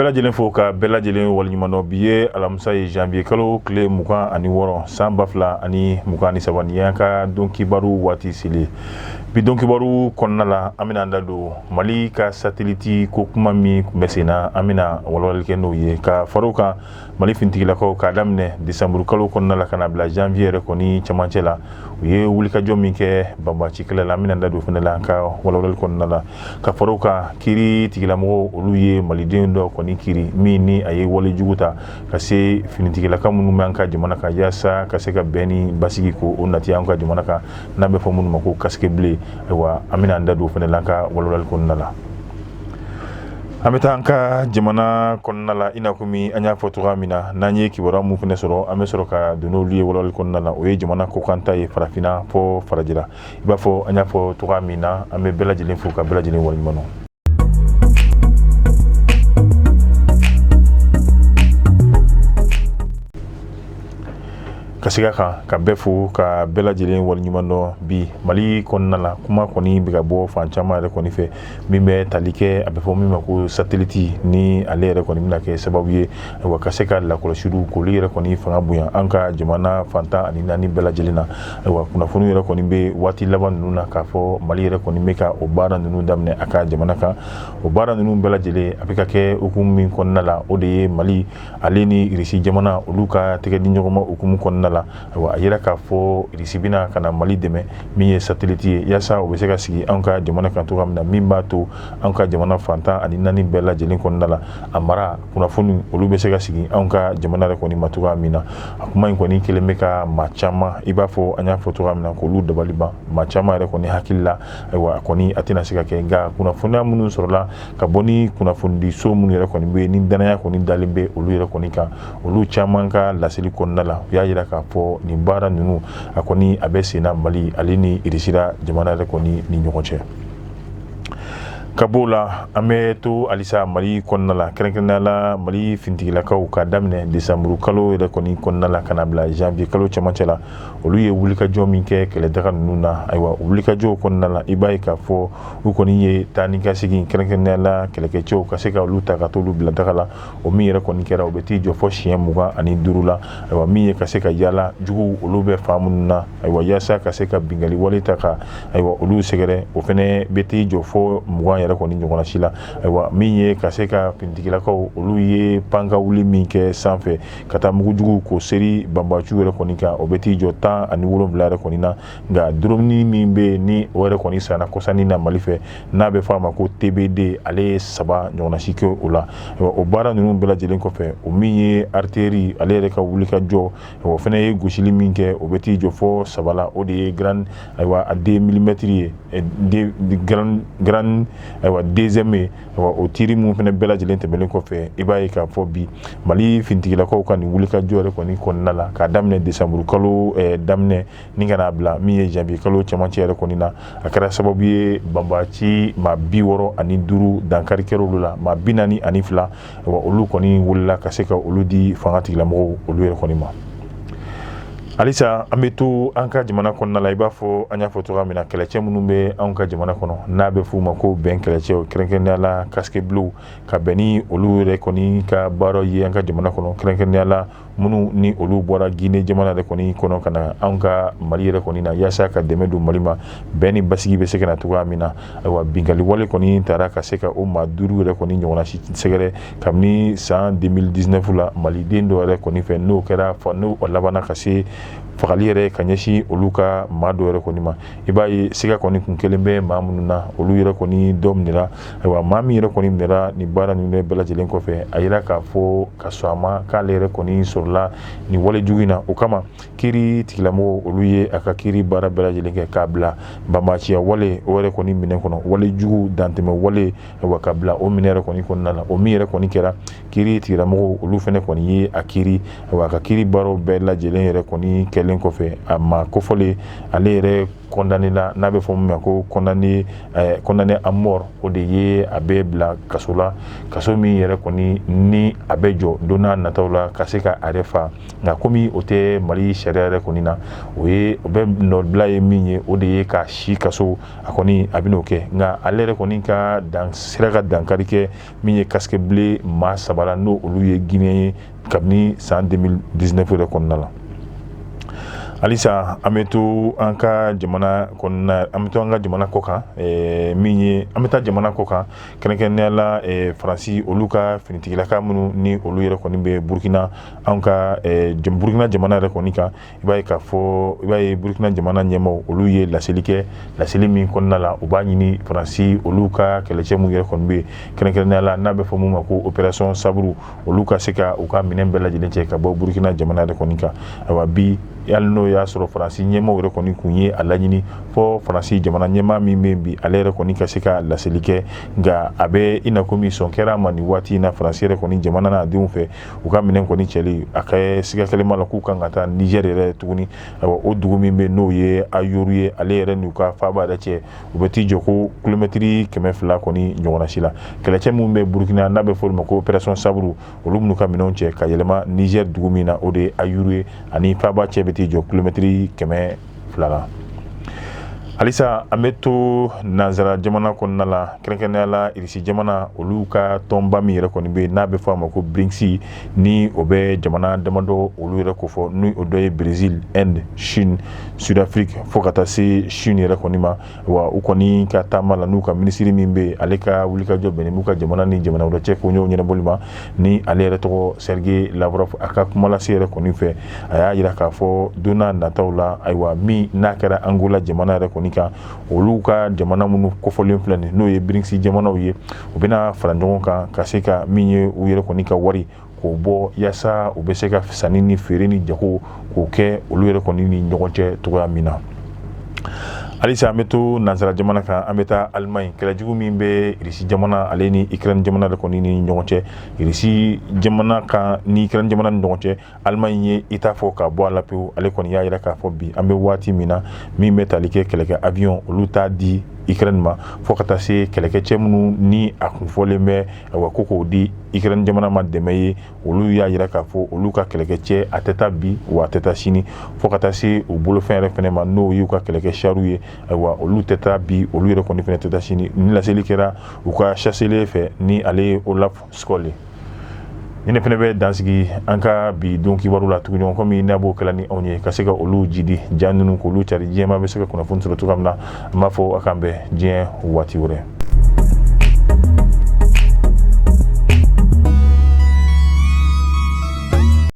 bɛɛ lajɛlen fo ka bɛɛ lajɛlen waleɲuman dɔn. Bi ye alamisa ye, janvier kalo tile 26, san 2023. Nin y'an ka don kibaru waati seli. Bi don kibaru kɔnɔna la, an bɛna an da don Mali ka satellite ko kuma min tun bɛ sen na, an bɛna walawalali kɛ n'o ye. Ka far'o kan, Mali finitigilakaw, k'a daminɛ décembre kalo kɔnɔna la ka na bila janvier yɛrɛ kɔni cɛmancɛ la, u ye wulikajɔ min kɛ banbaanci kɛlɛ la, an bɛna da don fana la an ka walawalali kɔnɔna la. Ka far'o kan, kiiri tigilamɔgɔw, olu ye maliden dɔ kɔni kiiri min ni a ye walejugu ta ka se finitigilaka minnu bɛ an ka jamana kan, yaasa ka se ka bɛn ni basigi ko o nati an ka jamana kan, n'a bɛ fɔ minnu ma ko casque bleu. Ayiwa, an bɛna an da don fana la an ka walawalali kɔnɔna la. An bɛ taa an ka jamana kɔnɔna la, i n'a komi an y'a fɔ cogoya min na, n'an ye kibaruya mun fana sɔrɔ, an bɛ sɔrɔ ka don n'olu ye walawalali kɔnɔna la. O ye jamana kɔkan ta ye, farafinna fɔ farajɛla. I b'a fɔ an y'a fɔ cogoya min na, an bɛ bɛɛ lajɛlen fo ka bɛɛ lajɛlen waleɲuman dɔn. Ka segin a kan, ka bɛɛ fo ka bɛɛ lajɛlen waleɲuman dɔn. Bi Mali kɔnɔna la, kuma kɔni bɛ ka bɔ fan caman yɛrɛ kɔni fɛ min bɛ tali kɛ a bɛ fɔ min ma ko satellite, ni ale yɛrɛ kɔni bɛna kɛ sababu ye, ayiwa, ka se ka lakɔlɔsiliw k'olu yɛrɛ kɔni fanga bonya an ka jamana fan 14 bɛɛ lajɛlen na. Ayiwa, kunnafoni yɛrɛ kɔni bɛ waati laban ninnu na k'a fɔ Mali yɛrɛ kɔni bɛ ka o baara ninnu daminɛ a ka jamana kan. O baara ninnu bɛɛ lajɛlen a bɛ ka kɛ hukumu min kɔnɔna la, o de ye Mali ale ni Irisi jamana olu ka tɛgɛ di ɲɔgɔn ma hukumu kɔnɔna la. Ayiwa, a yira k'a fɔ Irisi bɛna ka na Mali dɛmɛ min ye satellite ye, yaasa o bɛ se ka sigi an ka jamana kan cogoya min na, min b'a to an ka jamana fan 14 bɛɛ lajɛlen kɔnɔna la, a mara kunnafoni olu bɛ se ka sigi an ka jamana yɛrɛ kɔni ma cogoya min na. A kuma in kɔni kelen bɛ ka maa caman, i b'a fɔ an y'a fɔ cogoya min na, k'olu dabali ban. Maa caman yɛrɛ kɔni hakili la, ayiwa, a kɔni a tɛna se ka kɛ. Nka kunnafoniya minnu sɔrɔla ka bɔ ni kunnafonidiso minnu yɛrɛ kɔni bɛ yen, ni danaya kɔni dalen bɛ olu yɛrɛ kɔni kan, olu caman ka laseli kɔnɔna la, u y'a jira k'a fɔ nin baara ninnu a kɔni a bɛ senna Mali ale ni Irisira jamana yɛrɛ kɔni ni ɲɔgɔn cɛ. Ka b'o la, an bɛ to halisa Mali kɔnɔna la, kɛrɛnkɛrɛnnenya la Mali finitigilakaw, ka daminɛ desanburu kalo yɛrɛ kɔni kɔnɔna la ka na bila janvier kalo cɛmancɛ la, olu ye wulikajɔ min kɛ kɛlɛdaga ninnu na. Ayiwa, wulikajɔw kɔnɔna la, i b'a ye k'a fɔ u kɔni ye taa ni ka segin, kɛrɛnkɛrɛnnenya la kɛlɛkɛcɛw ka se ka olu ta ka t'olu bila daga la. O min yɛrɛ kɔni kɛra, o bɛ t'i jɔ fɔ siɲɛ 25 la. Ayiwa, min ye ka se ka yaala juguw olu bɛ fan minnu na, ayiwa, yaasa ka se ka binkanni wale ta ka, ayiwa, olu sɛgɛrɛ, o fɛnɛ bɛ t'i jɔ fɔ 20 yɛrɛ kɔni ɲɔgɔnna si la. Ayiwa, min ye ka se ka finitigilakaw olu ye pankawuli min kɛ sanfɛ ka taa mugujugu k'o seri banbaciw yɛrɛ kɔni kan, o bɛ t'i jɔ 17 yɛrɛ kɔni na. Nka drone min bɛ yen ni o yɛrɛ kɔni sanna kɔsannin na Mali fɛ, n'a bɛ fɔ a ma ko TBD, ale ye 3 ɲɔgɔnna si kɛ o la. O baara ninnu bɛɛ lajɛlen kɔfɛ, o min ye artillerie ale yɛrɛ ka wuli ka jɔ, o fana ye gosili min kɛ, o bɛ t'i jɔ fɔ 3 la. O de ye grand, ayiwa, a 2 millimètres ye, grand, ayiwa, deuxième ye. O tiiri minnu fana bɛɛ lajɛlen tɛmɛnen kɔfɛ, i b'a ye k'a fɔ bi Mali finitigilakaw ka nin wulikajɔ yɛrɛ kɔni kɔnɔna la, k'a daminɛ desanburu kalo daminɛ ni ka n'a bila min ye janvier kalo cɛmancɛ yɛrɛ kɔni na, a kɛra sababu ye banbaci maa 65 dankari kɛra olu la, maa 42, olu kɔni wulila ka se ka olu di fanga tigilamɔgɔw olu yɛrɛ kɔni ma. Halisa an bɛ to an ka jamana kɔnɔna la, i b'a fɔ an y'a fɔ cogoya min na, kɛlɛcɛ minnu bɛ anw ka jamana kɔnɔ, n'a bɛ f'u ma ko bɛn kɛlɛcɛw, kɛrɛnkɛrɛnnenya la casque bleu, ka bɛn ni olu yɛrɛ kɔni ka baara ye an ka jamana kɔnɔ, kɛrɛnkɛrɛnnenya la minnu ni olu bɔra Guinée jamana yɛrɛ kɔni kɔnɔ ka na anw ka Mali yɛrɛ kɔni na, yaasa ka dɛmɛ don Mali ma, bɛn ni basigi bɛ se ka na cogoya min na. Ayiwa, binkanni wale kɔni taara ka se ka o maa 5 yɛrɛ kɔni ɲɔgɔnna si sɛgɛrɛ kabini san 2019 la maliden dɔ yɛrɛ kɔni fɛ, n'o kɛra n'o labanna ka se fagali yɛrɛ ka ɲɛsin olu ka maa dɔ yɛrɛ kɔni ma. I b'a ye siga kɔni kun kelen bɛ maa minnu na, olu yɛrɛ kɔni dɔ minɛra. Ayiwa, maa min yɛrɛ kɔni minɛra nin baara ninnu bɛɛ lajɛlen kɔfɛ, a yira k'a fɔ ka sɔn a ma k'ale yɛrɛ kɔni sɔrɔla nin wale jugu in na. O kama kiiri tigilamɔgɔw olu ye a ka kiiri baara bɛɛ lajɛlen kɛ k'a bila banbaciya wale o yɛrɛ kɔni minɛ kɔnɔ, wale jugu dantɛmɛ wale, ayiwa, ka bila o minɛ yɛrɛ kɔni kɔnɔna la. O min yɛrɛ kɔni kɛra, kiiri tigilamɔgɔw olu fana kɔni ye a kiiri, ayiwa, a ka kiiri baaraw bɛɛ lajɛlen yɛrɛ kɔni kɔni kɛlen kɔfɛ, a ma kofɔlen, ale yɛrɛ condamné la, n'a bɛ fɔ min ma ko condamné à mort. O de ye a bɛ bila kaso la, kaso min yɛrɛ kɔni ni a bɛ jɔ don n'a nataw la ka se ka a yɛrɛ fa. Nka komi o tɛ Mali sariya yɛrɛ kɔni na, o ye o bɛ nɔbila ye min ye, o de ye ka si kaso. A kɔni a bɛn'o kɛ, nka ale yɛrɛ kɔni ka dan sera ka dankari kɛ min ye casque bleu maa 3 la, n'o olu ye Guinée ye kabini san 2019 yɛrɛ kɔnɔna la. Halisa an bɛ to an ka jamana kɔnɔna, an bɛ to an ka jamana kɔ kan, min ye an bɛ taa jamana kɔ kan, kɛrɛnkɛrɛnnenya la Faransi, olu ka finitigilaka minnu ni olu yɛrɛ kɔni bɛ Burukina, an ka Burukina jamana yɛrɛ kɔni kan. I b'a ye k'a fɔ, i b'a ye Burukina jamana ɲɛmaaw, olu ye laseli kɛ, laseli min kɔnɔna la u b'a ɲini Faransi, olu ka kɛlɛcɛ minnu yɛrɛ kɔni bɛ yen, kɛrɛnkɛrɛnnenya la n'a bɛ fɔ mun ma ko opération Sabre, olu ka se ka u ka minɛn bɛɛ lajɛlen cɛ ka bɔ Burukina jamana yɛrɛ kɔni kan. Ayiwa, bi, hali n'o y'a sɔrɔ Faransi ɲɛmaaw yɛrɛ kɔni kun ye a laɲini fɔ Faransi jamana ɲɛmaa min bɛ bi, ale yɛrɛ kɔni ka se ka laseli kɛ, nka a bɛ i na komi sɔn kɛra a ma nin waati in na. Faransi yɛrɛ kɔni jamana n'a denw fɛ, u ka minɛn kɔni cɛli a ka siga kɛlen la k'u kan ka taa Niger yɛrɛ tuguni. Ayiwa, o dugu min bɛ, n'o ye Ayorou ye, ale yɛrɛ n'u ka faaba yɛrɛ cɛ, u bɛ t'i jɔ ko kilomɛtiri 200 kɔni ɲɔgɔnna si la. Kɛlɛcɛ minnu bɛ Burukina, n'a bɛ fɔ olu ma ko opération Sabre, olu minnu ka minɛnw cɛ ka yɛlɛma Niger dugu min na, o de ye Ayorou ye, ani faaba cɛ bɛ t'i jɔ kilomɛtiri 200 la. Halisa an bɛ to nanzara jamana kɔnɔna la, kɛrɛnkɛrɛnnenya la Irisi jamana, olu ka tɔnba min yɛrɛ kɔni bɛ yen n'a bɛ fɔ a ma ko BRICS, ni o bɛ jamana damadɔ olu yɛrɛ kofɔ, ni o dɔ ye Brésil, Inde, Chine, Sud-Afrique, fo ka taa se Chine yɛrɛ kɔni ma. Wa u kɔni ka taama la, n'u ka minisiri min bɛ yen, ale ka wulikajɔ bɛnnen b'u ka jamana ni jamana wɛrɛ cɛ koɲɛw ɲɛnabɔli ma, ni ale yɛrɛ tɔgɔ Sergei Lavrov, a ka kumalase yɛrɛ kɔni fɛ, a y'a jira k'a fɔ don n'a nataw la, ayiwa, min n'a kɛra Angola jamana yɛrɛ kɔni kan, olu ka jamana minnu kofɔlen filɛ nin, n'o ye BRICS jamanaw ye, u bɛna fara ɲɔgɔn kan ka se ka min ye u yɛrɛ kɔni ka wari k'o bɔ, yaasa u bɛ se ka sanni ni feere ni jago k'o kɛ olu yɛrɛ kɔni ni ɲɔgɔn cɛ cogoya min na. Halisa an bɛ to nansara jamana kan, an bɛ taa Alimaɲi. Kɛlɛjugu min bɛ Irisi jamana ale ni Ukraine jamana yɛrɛ kɔni ni ɲɔgɔn cɛ, Irisi jamana kan ni Ukraine jamana ni ɲɔgɔn cɛ, Alimaɲi ye i t'a fɔ ka bɔ a la pewu. Ale kɔni y'a jira k'a fɔ bi an bɛ waati min na, min bɛ tali kɛ kɛlɛkɛ avion, olu t'a di Ukraine ma, fo ka taa se kɛlɛkɛcɛ minnu ni a kun fɔlen bɛ, ayiwa, ko k'o di Ukraine jamana ma dɛmɛ ye, olu y'a jira k'a fɔ olu ka kɛlɛkɛcɛ a tɛ taa bi, wa a tɛ taa sini, fo ka taa se u bolofɛn yɛrɛ fɛnɛ ma, n'o y'u ka kɛlɛkɛ chars ye. Ayiwa, olu tɛ taa bi, olu yɛrɛ kɔni fɛnɛ tɛ taa sini. Ni laseli kɛra u ka chancelier fɛ, ni ale ye Olaf Scholz ye. Ni ne fɛnɛ bɛ dansigi an ka bi don kibaru la tugun, ɲɔgɔn komi n'a b'o kɛla ni anw ye ka se ka olu jidi ja ninnu k'olu cari, diɲɛma bɛ se ka kunnafoni sɔrɔ cogoya min na. An b'a fɔ a k'an bɛn diɲɛ waati wɛrɛ.